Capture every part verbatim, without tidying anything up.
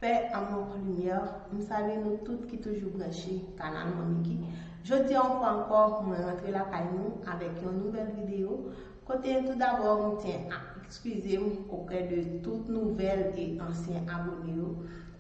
Paix, amour, lumière, m salye nou tout ki toujou branche kanal Manmiki. Jodi a, yon fwa ankò, mwen rantre lakay nou avèk yon nouvèl videyo. Kote tou dabò, m tyen a ekskize m oprè de tout nouvèl e ansyen abone yo,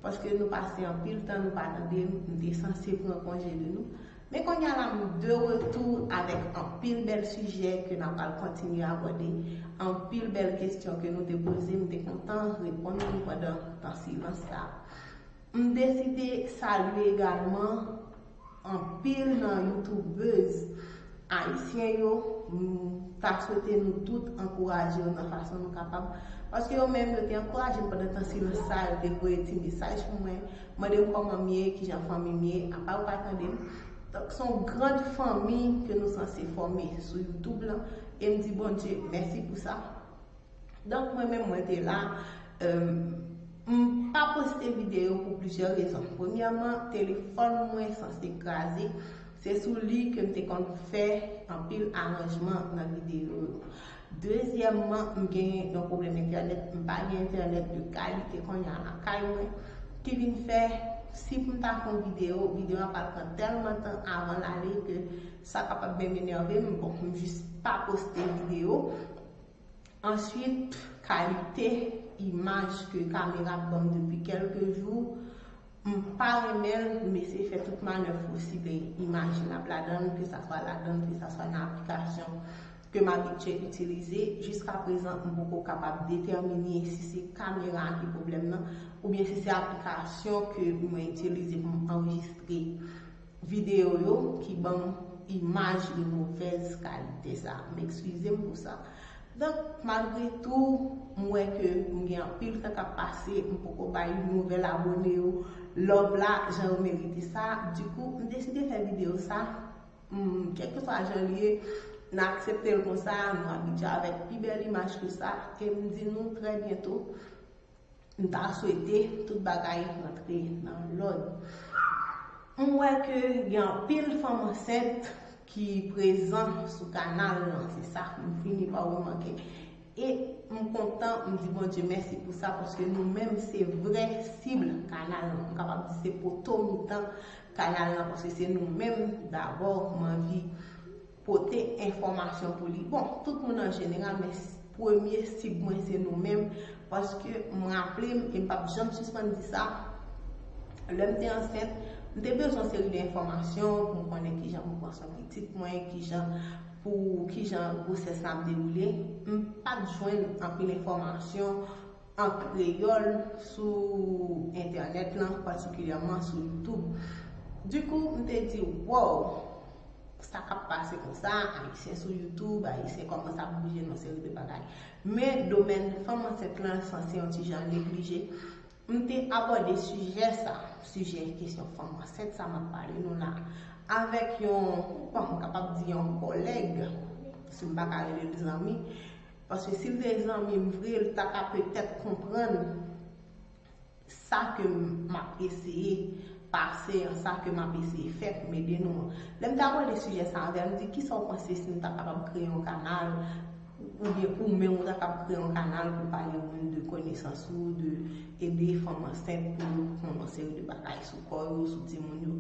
paske nou pase anpil tan nou pa tande m, m te sanse pran konje de nou. Men kounye a la, m de retou avèk anpil bèl sijè ke n ap al kontinye abòde, anpil bèl kesyon ke nou te poze, m te kontan reponn nou pandan tan silans sa a. M deside salye egalman anpil nan youtubèz ayisyen yo. M ta swete nou tout ankouraje yo nan fason nou kapab, paske yo menm yo te ankouraje m pandan tan silans sa a, yo te voye ti mesaj pou mwen, mande m kòman m ye, kijan fanmi m ye, apa yo pa tande m. Donk, se yon gran fanmi ke nou sanse fòme sou YouTube lan, e m di Bondye mèsi pou sa. Donk, mwen menm, mwen te la, euh, m pa poste videyo pou plizyè rezon. Premyèman, telefòn mwen sanse kraze. Se sou li ke m te konn fè anpil aranjman nan videyo yo. Dezyèmman, m gen yon pwoblèm entènèt. M pa gen entènèt de kalite kounye a lakay mwen, ki vin fè, si pou m ta fè yon videyo, videyo a pral pran tèlman tan avan l ale ke sa kapab menm enève m. Bon, m jis pa poste videyo. Answit, kalite imaj ke kamera ap ban m depi kèlke jou, m pa renmen l, m eseye fè tout manèv posib e imajinab ladan l, ke sa swa ladan l, ke sa swa nan aplikasyon ke m abitye itilize. Jiskaprezan, m poko kapab detèmine si se kamera a ki pwoblèm nan, oubyen si se aplikasyon ke mwen itilize pou m anrejistre videyo yo ki ban m imaj de movèz kalite sa. M ekskize m pou sa. Donk, malgre tou, m wè ke m gen anpil tan k ap pase, m poko bay nouvèl abone yo love la jan yo merite sa. Dikou, m deside fè videyo sa. M, kèlkeswa jan l ye, n aksepte l konsa, nou abitye avèk pi bèl imaj ke sa, e m di nou trè byento, m ta swete tout bagay rantre nan lòd. M wè ke gen anpil fanm ansent ki prezan sou kanal lan, se sa m fini pa remake. E m kontan, m di Bondye mèsi pou sa, paske nou menm se vrè sib kanal lan. M kapab di se poto mitan kanal lan, paske se nou menm dabò m anvi pote enfòmasyon pou li. Bon, tout moun an jeneral, men s-, premye sib mwen se nou menm, paske m raple m, e m p ap janm sispann di sa, lè m te ansent, m te bezwen yon seri de enfòmasyon pou m konnen kijan pou m pran swen pitit mwen, kijan pou, kijan gwosès la ap dewoule. M pa t jwenn anpil enfòmasyon an kreyòl sou entènèt lan, patikilyèman sou YouTube. Dikou, m te di, wow, sa k ap pase konsa, Ayisyen sou YouTube, Ayisyen kòmanse ap bouje nan seri de bagay. Men domèn fanm ansent lan sanse yon ti jan neglije. M te abòde sijè sa, sijè kesyon fanm ansent sa m ap pale nou la, avèk yon, bon, m kapab di yon kòlèg, si m pa ka rele l zanmi, paske si l te zanmi m vre, l ta ka petèt konprann sa ke m ap eseye pase an, sa ke m ap eseye fè pou m ede nou an. Lè m te abòde sijè sa avè l, m di, kisa w panse si nou ta kapab kreye yon kanal, oubyen ou menm ou ta kapab kreye yon kanal pou pale moun de konesans ou, de ede fanm ansent pou yo konn yon seri de bagay sou kò yo, sou timoun yo.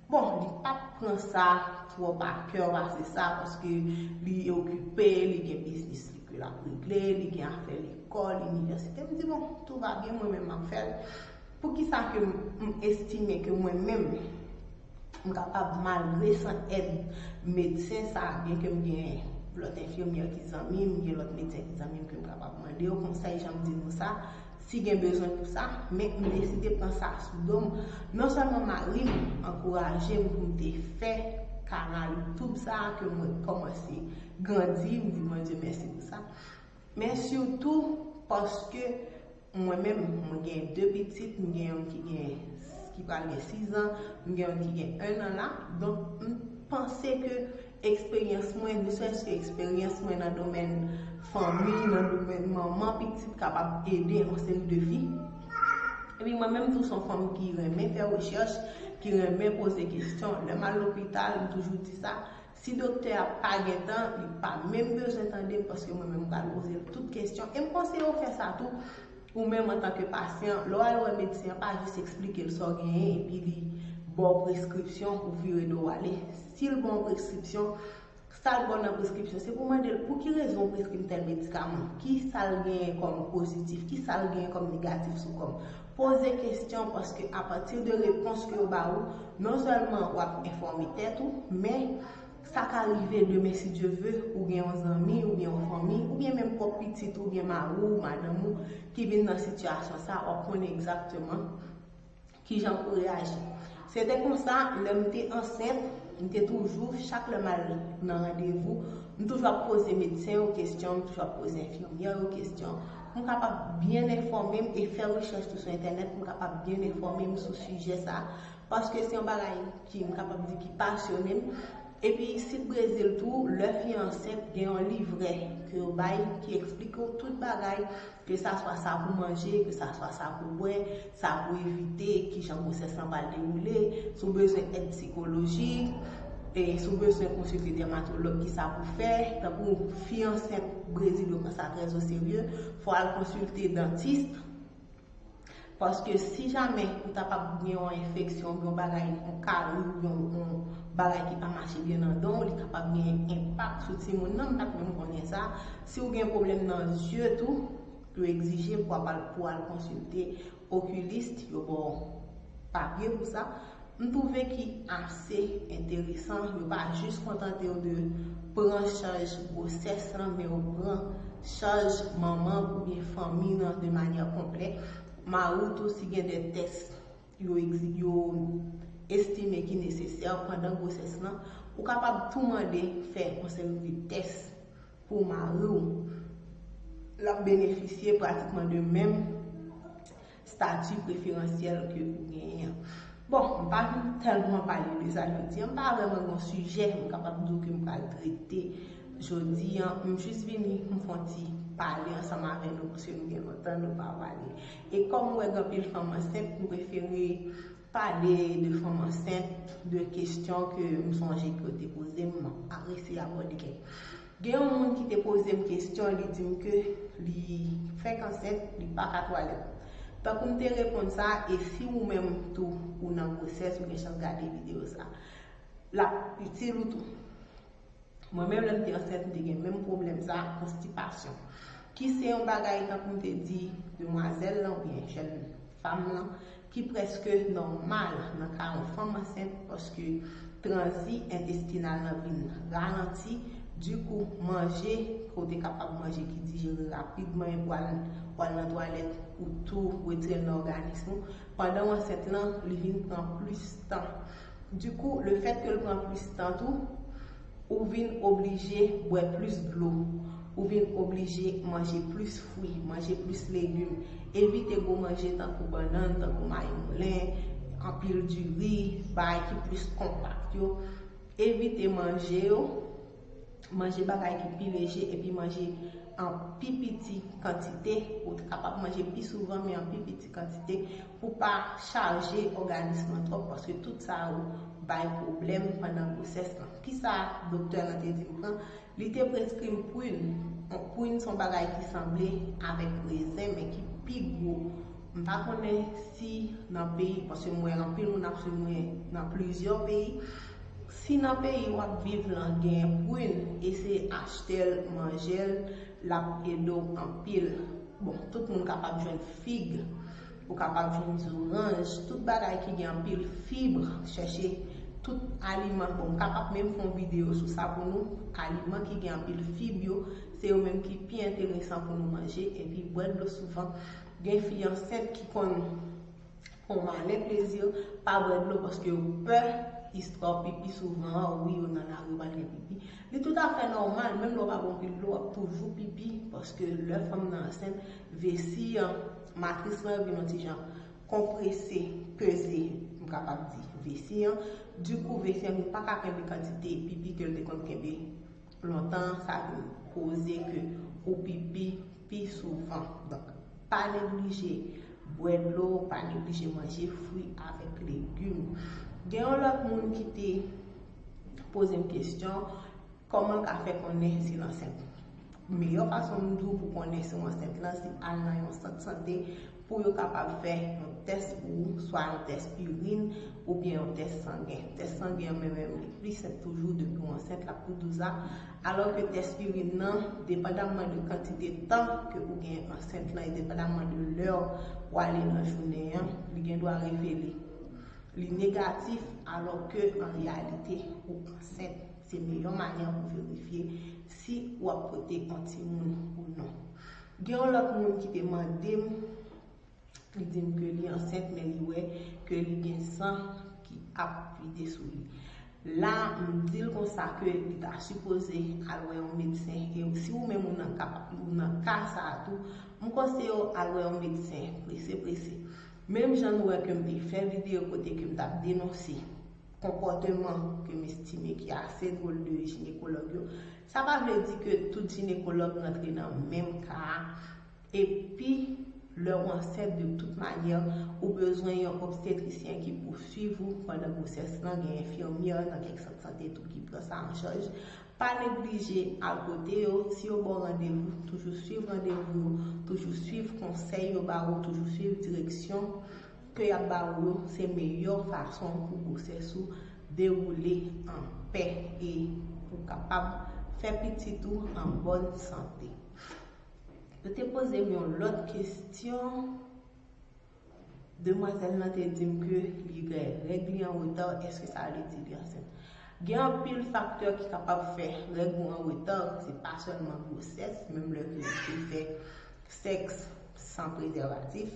Bon, li pa t pran sa twòp a kè pase sa, paske li okipe, li gen biznis li ke l ap regle, li gen afè lekòl, inivèsite. M di, bon, tout va bien, mwen menm m ap fè l. Poukisa ke m, m estime ke mwen menm, m kapab, malgre san èd medsen sa, byen ke m gen lòt enfimyè ki zanmi m, m gen lòt medsen ki zanmi m ke m kapab mande yo konsèy, jan m di nou sa, si gen bezwen pou sa, men m deside pran sa sou do m. Non sèlman mari m ankouraje m pou m te fè kanal YouTube sa a ke mwen kòmanse grandi, m di Bondye mèsi pou sa. Men sitou paske mwen menm, mwen gen de pitit, m gen youn ki gen, ki pral gen sis an, m gen youn ki gen en an la. Donk, m panse ke eksperyans mwen, ne serait-ce que eksperyans mwen nan domèn fanmi, nan domèn manman pitit kapab ede yon seri de fi. Epi mwen menm tou se yon fanm ki renmen fè rechèch, ki renmen poze kesyon. Lè m al lopital, m toujou di sa, si doktè a pa gentan, li pa menm bezwen tande m paske mwen menm m pral poze l tout kesyon. E m panse yo fè sa tou. Ou menm antanke pasyan, lè w al wè medsen an, pa jis eksplike l sa w genyen epi li ba w preskripsyon, ou vire do w ale. Si l ba w preskripsyon, sa l ba w nan preskripsyon, se pou w mande l pou ki rezon w preskri m tèl medikaman, ki sa l genyen kòm pozitif, ki sa l genyen kòm negatif sou kò m. Poze kesyon, paske apati de repons ke yo ba ou, non sèlman w ap enfòme tèt ou, men sa ka rive demen, si Dye ve, ou gen yon zanmi, ou gen yon fanmi, ou gen menm pwòp pitit ou, ou gen mari w, madanm ou, ki vin nan sitiyasyon sa, w ap konnen egzakteman kijan pou reyaji. Se te konsa, lè m te ansent, m te toujou, chak lè m al nan randevou, m toujou ap poze medsen yo kesyon, m toujou ap poze enfimyè yo kesyon. M kapab byen enfòme m e fè rechèch tou sou entènèt, m kapab byen enfòme m sou sijè sa, paske se yon bagay ki, m kapab di, ki pasyone m. Epi isit Brezil tou, lè fi ansent, gen yon livrè ke yo bay ki eksplike w tout bagay, ke sa swa sa pou manje, ke sa swa sa pou bwè, sa pou evite, kijan gwosès lan pral dewoule, si w bezwen èd sikolojik, e si w bezwen konsilte dèmatològ, kisa pou fè, tankou fi ansent Brezil yo pran sa trè o serye, fò w al konsilte dantis. Paske si jamè ou ta p ap gen yon enfeksyon, yon bagay, yon kari, yon, yon bagay ki pa mache byen nan dan w, li kapab gen enpak sou timoun nan, m pa t menm konnen sa. Si w gen pwoblèm nan zye tou, yo egzije pou w al, pou w al konsilte okilis, yo ba w papye pou sa. M twouve ki ase enteresan, yo pa jis kontante yo de pran chaj gwosès lan, men yo pran chaj manman oubyen fanmi nan de manyè konplè. Mari w tou, si gen de tès yo egzi-, yo estime ki nesesè pandan gwosès lan, ou kapab tou mande fè yon seri de tès pou mari w. L ap benefisye pratikman de menm stati preferansyèl ke ou genyen an. Bon, m pa vin tèlman pale de sa jodi a, m pa vrèman gen yon sijè m kapab di w ke m pral trete jodi a. M jis vini pou m fè yon ti pale ansanm avè nou, paske nou gen lontan nou pa pale. E kòm m wè gen anpil fanm ansent, m prefere pale de fanm ansent, de kesyon ke m sonje ke yo te poze m, m ap eseye abòde kèk. Gen yon moun ki te poze m kesyon, li di m ke li fèk ansent, li pa ka twalèt. Tankou m te reponn sa, e si ou menm tou ou nan gwosès, ou gen chans gade videyo sa, l ap itil ou tou. Mwen menm, lè m te ansent, m te gen menm pwoblèm sa, konstipasyon. Ki se yon bagay, tankou m te di, demwazèl lan oubyen jèn fanm lan, ki prèske nòmal nan ka yon fanm ansent, paske tranzi entestinal lan vin ralanti. Dikou, manje ke w te kapab manje ki dijere rapidman epi w al, w al nan twalèt, ou tou retire l nan òganis ou. Pandan w ansent lan, li vin pran plis tan. Dikou, lefètke l pran plis tan tou, ou vin oblije bwè plis dlo, ou vin oblije manje plis fwi, manje plis legim, evite gwo manje tankou bannann, tankou mayi moulen, anpil diri, bagay ki plis konpak yo, evite manje yo, manje bagay ki pi leje epi manje an pi piti kantite. Ou kapab manje pi souvan, men an pi piti kantite, pou pa chaje òganis lan twòp, paske tout sa yo bay pwoblèm pandan gwosès lan. Kisa doktè lan te di m pran? Li te preskri m prin. Yon prin se yon bagay ki sanble avèk rezen, men ki pi gwo. M pa konnen si nan peyi, paske m wè anpil moun ap swiv mwen nan plizyè peyi. Si nan peyi w ap viv lan gen prin, eseye achte l, manje l, l ap ede w anpil. Bon, tout moun kapab jwenn fig, ou kapab jwenn zoranj, tout bagay ki gen anpil fib, chèche tout aliman. Bon, m kapab menm fè yon videyo sou sa pou nou, aliman ki gen anpil fib yo, se yo menm ki pi enteresan pou nou manje, epi bwè dlo souvan. Gen fi ansent ki konn pran malè plezi, pa bwè dlo paske yo pè istwa pipi souvan an, wi, yo nan lari, yo pral gen pipi. Li toutafè nòmal, menm lè w pa bwè anpil dlo, w ap toujou pipi, paske lè fanm nan ansent, vesi an, matris lan vin yon ti jan konprese, peze, m kapab di, vesi an. Dikou, vesi an vin pa ka kenbe kantite pipi ke l te konn kenbe lontan, sa vin koze ke ou pipi pi souvan. Donk, pa neglije bwè dlo, pa neglije manje fwi avèk legim. Gen yon lòt moun ki te poze m kesyon, kòman l ka fè konnen si l ansent? Meyè fason m di w pou konnen si w ansent lan, se al nan yon sant sante pou yo kapab fè yon tès pou ou, swa yon tès irin oubyen yon tès sangen. Tès sangen an menm, menm li pli senp toujou, depi w ansent l ap toujou sa. Alò ke tès irin nan, depandamman de kantite tan ke ou gen ansent lan e depandamman de lè ou ale nan jounen an, li gen dwa revele li negatif, alò ke an reyalite ou ansent. Se meyè manyè pou verifye si w ap pote yon timoun ou non. Gen yon lòt moun ki te mande m, li di m ke li ansent, men li wè ke li gen san ki ap vide sou li. La, m di l konsa ke li ta sipoze al wè yon medsen. E si ou menm ou nan ka, ou nan ka sa a tou, m konseye w al wè yon medsen prese, prese. Menm jan nou wè ke m te fè videyo kote ke m t ap denonse konpòteman ke m estime ki ase dwòl de jinekològ yo, sa pa vle di ke tout jinekològ rantre nan menm ka a. Epi, lè w ansent, de tout manyè, ou bezwen yon obstetrisyen ki pou swiv ou pandan gwosès lan, gen enfimyè nan kèk sant sante tou ki pran sa an chaj. Pa neglije al kote yo, si yo ba w randevou, toujou swiv randevou yo, toujou swiv konsèy yo ba ou, toujou swiv direksyon ke y ap ba ou yo. Se meyè fason pou gwosès ou dewoule an pè e pou kapab fè pitit ou an bòn sante. Yo te poze m yon lòt kesyon. Demwazèl lan te di m ke li gen règ li an reta, èske sa vle di li ansent? Gen anpil faktè ki kapab fè règ ou an reta, se pa sèlman gwosès, menm lè ke ou te fè sèks san prezèvatif.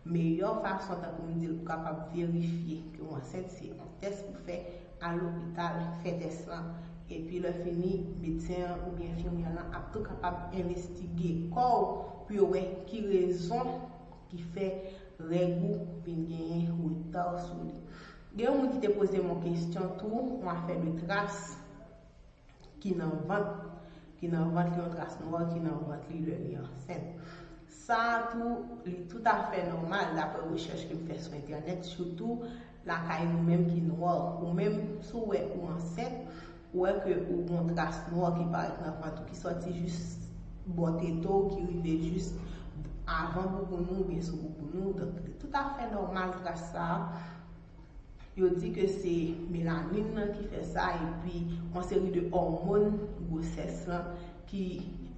Meyè fason, tankou m di l, pou kapab verifye ke w ansent, se yon tès pou fè, al lopital, fè tès lan. Epi lè fini, medsen an oubyen enfimyè lan ap tou kapab envestige kò w pou yo wè ki rezon ki fè règ ou vin genyen reta sou li. Gen yon moun ki te poze m yon kesyon tou, yon afè de tras ki nan vant, ki nan vant li, yon tras nwa ki nan vant li lè li ansent. Sa a tou, li toutafè nòmal dapre rechèch ke m fè sou entènèt, sitou lakay nou menm ki nwa. Ou menm, si w wè ou ansent, ou wè ke ou gen yon tras nwa ki parèt nan vant ou, ki sòti jis bò tete w, ki rive jis avan bouboun ou oubyen sou bouboun ou. Donk, li toutafè nòmal tras sa a. Yo di ke se melanin nan ki fè sa, epi yon seri de òmòn gwosès lan ki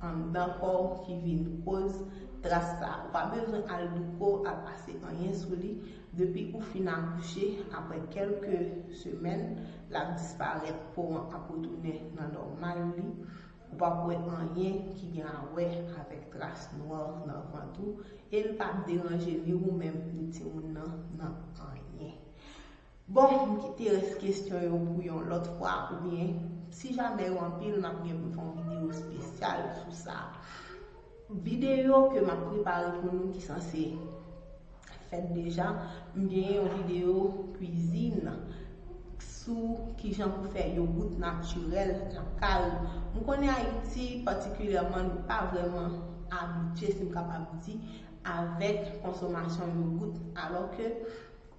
anndan kò w ki vin koz tras sa. Ou pa bezwen al douko, al pase anyen sou li. Depi ou fin akouche, apre kèlke semèn, l ap disparèt, po an ap retounen nan nòmal li. Ou p ap wè anyen ki gen a wè avèk tras nwa nan vant ou, e l p ap deranje ni ou menm, ni timoun nan, nan anyen. Bon, m kite rès kesyon yo pou yon lòt fwa, oubyen si jamè yo anpil, m ap gen pou m fè yon videyo espesyal sou sa. Videyo ke m ap prepare pou nou ki sanse fèt deja, m genyen yon videyo kwizin sou kijan pou fè yogout natirèl lakay ou. M konnen Ayiti, patikilyèman, nou pa vrèman abitye, si m kapab di, avèk konsomasyon yogout, alò ke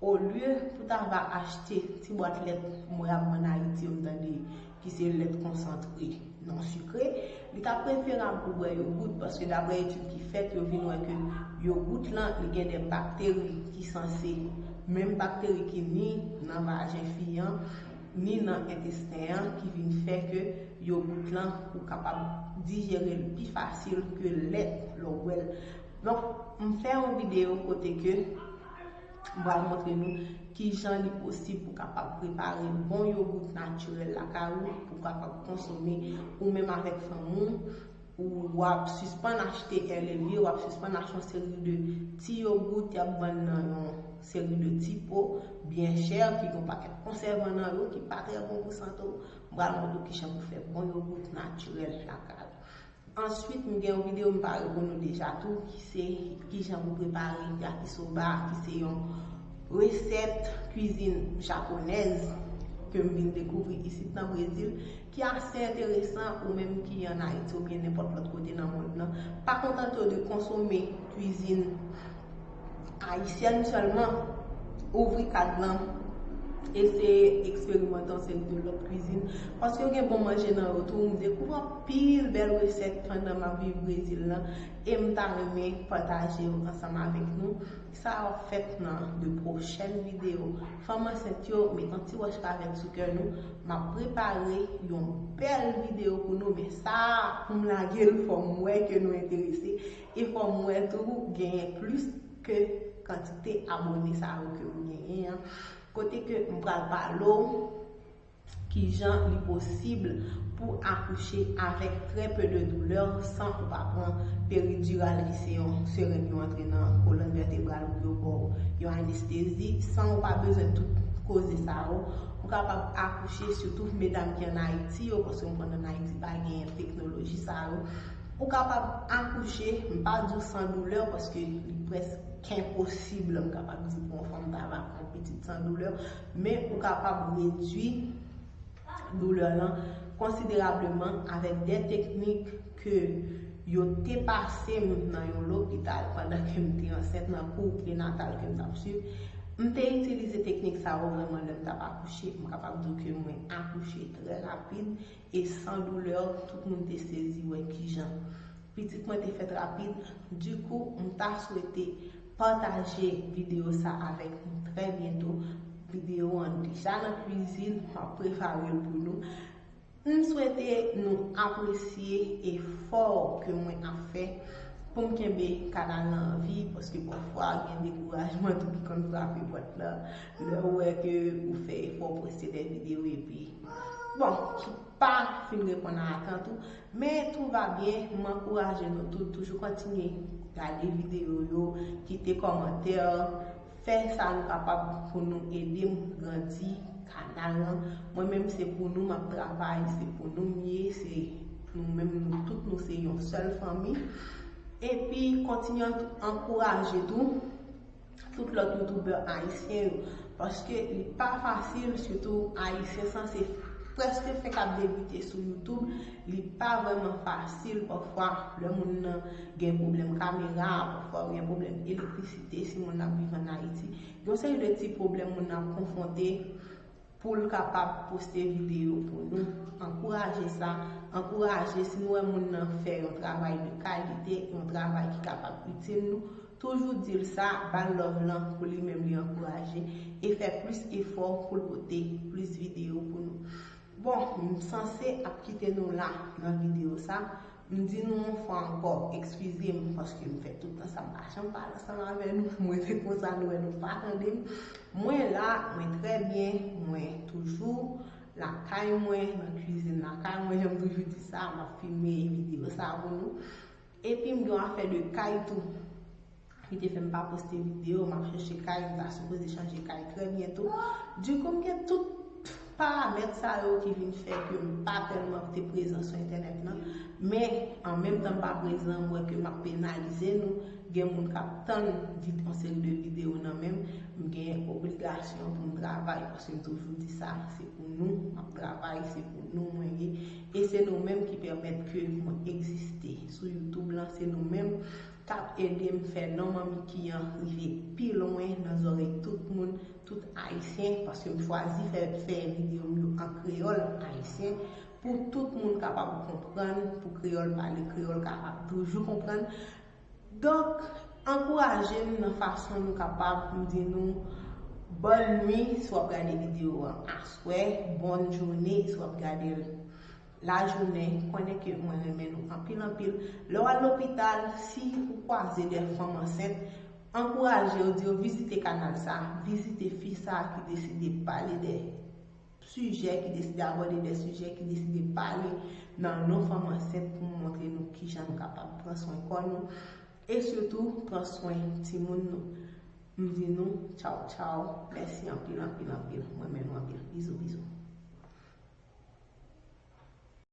olye pou ta va achte ti bwat lèt mwen ap vann Ayiti yo, m tande ki se lèt konsantre non sikre, li ta preferab pou bwè yogout, paske daprè etid ki fèt, yo vin wè ke yogout lan, li gen de bakteri ki sanse, menm bakteri ki ni nan vajen fi an, ni nan entesten an, ki vin fè ke yogout lan, ou kapab dijere l pi fasil ke lèt lè w bwè l. Donk, m fè yon videyo kote ke m pral montre nou kijan li posib pou kapab prepare bon yogout natirèl lakay ou, pou kapab konsome ou menm avèk fanmi w, ou w ap sispann achte L M U, w ap sispann achte yon seri de ti yogout y ap vann nan yon seri de ti po byen chè, ki gen yon pakèt konsèvan nan yo, ki pa trè bon pou sante w. M pral montre w kijan pou fè bon yogout natirèl lakay ou. Answit, m gen yon videyo m pare pou nou deja tou, ki se kijan pou prepare yakisoba, ki se yon resèt kwizin japonèz ke m vin dekouvri isit nan Brezil, ki ase enteresan. Ou menm ki ann Ayiti oubyen nenpòt lòt kote nan mond lan, pa kontante w de konsome kwizin ayisyèn sèlman, ouvri kad lan, eseye eksperimante yon seri de lòt kwizin, paske yo gen bon manje nan yo tou. M dekouvri anpil bèl resèt pandan m ap viv Brezil lan, e m ta renmen pataje yo ansanm avèk nou. Sa ap fèt nan de pwochèn videyo. Fanm ansent yo, met yon ti wòch kravèt sou kè nou. M ap prepare yon bèl videyo pou nou, men sa, pou m lage l, fò m wè ke nou enterese, e fò m wè tou genyen plis ke kantite abòne sa yo ke m genyen an. Kote ke m pral pale w kijan li posib pou akouche avèk trè pe de doulè san ou pa pran peridiral, ki se yon sereng yo antre nan kolòn vètebral ou yo ba w yon anestezi, san ou pa bezwen tout koze sa yo. Ou kapab akouche, sitou medam ki ann Ayiti yo, paske m konn ann Ayiti pa genyen teknoloji sa yo. Ou kapab akouche, m pa di w san doulè, paske li prèske enposib, m kapab di, pou yon fanm ta va pran pitit san doulè, men ou kapab redui doulè lan konsiderableman avèk de teknik ke yo te pase m nan yon lopital pandan ke m te ansent nan kou prenatal ke m t ap swiv. M te itilize teknik sa yo vrèman lè m t ap akouche. M kapab di w ke mwen akouche trè rapid e san doulè, tout moun te sezi wè kijan pitit mwen te fèt rapid. Dikou, m ta swete pataje videyo sa avèk nou trè byento. Videyo an deja nan kwizin, m ap prepare l pou nou. M swete nou apresye efò ke mwen ap fè pou m kenbe kanal lan an vi, paske pafwa gen dekourajman tou ki konn frape pòt lan. Lè ou wè ke ou fè efò poste de videyo epi, bon, ki pa fin reponn a atant ou, men tout va byen, m ankouraje nou tout, toujou kontinye gade videyo yo, kite kòmantè, fè sa nou kapab pou nou ede m grandi kanal lan. Mwen menm se pou nou m ap travay, se pou nou m ye, se nou menm, nou tout nou se yon sèl fanmi. Epi kontinye ankouraje tou tout lòt youtubè ayisyen yo, paske li pa fasil, sitou ayisyen sa se prèske fenk ap debite sou YouTube. Li pa vrèman fasil pafwa lè moun nan gen pwoblèm kamera, pafwa gen pwoblèm elektrisite si moun nan ap viv ann Ayiti. Gen yon seri de ti pwoblèm moun nan ap konfwonte pou l kapab poste videyo pou nou. Ankouraje sa, ankouraje si nou wè moun nan fè yon travay de kalite, yon travay ki kapab itil nou, toujou di l sa, ba l love lan pou li menm li ankouraje e fè plis efò pou l pote plis videyo pou nou. Bon, m sanse ap kite nou la nan videyo sa. M di nou yon fwa ankò, eskize m paske m fè tout tan sa m pa janm pale ansanm avè nou. Mwen se konsa nou wè nou pa tande m. Mwen la, mwen trè byen, mwen toujou lakay mwen, nan kwizin lakay mwen, jan m toujou di sa, m ap filme videyo sa pou nou. Epi m gen yon afè de kay tou ki te fè m pa poste videyo, m ap chèche kay, m ta sipoze chanje kay trè byento. Dikou, m gen tout paramèt sa yo ki vin fè ke m pa tèlman te prezan sou entènèt lan. Men, an menm tan m pa prezan, m wè ke m ap penalize nou. Gen moun k ap tann vid-, yon seri de videyo nan men m. M gen obligasyon pou m travay, paske m toujou di sa, se pou nou m ap travay, se pou nou mwen ye. E se nou menm ki pèmèt ke mwen egziste sou YouTube lan, se nou menm k ap ede m fè non Manmi Ki an rive pi lwen nan zòrèy tout moun, tout ayisyen, paske m chwazi fè, fè videyo m yo an kreyòl ayisyen, pou tout moun kapab konprann, pou kreyòl pale kreyòl kapab toujou konprann. Donk, ankouraje m nan fason nou kapab, m di nou, bòn nwi si w ap gade videyo an aswè, bòn jounen si w ap gade l lajounen, konnen ke mwen renmen nou anpil, anpil. Lè w al lopital, si ou kwaze de fanm ansent, ankouraje yo, di yo vizite kanal sa, vizite fi sa ki deside pale de sijè, ki deside abòde de sijè, ki deside pale nan non fanm ansent pou montre nou kijan nou kapab pran swen kò nou e sitou pran swen timoun nou. M di nou, tchaw, tchaw. Mèsi anpil, anpil, anpil. Mwen renmen nou anpil. Bizou, bizou.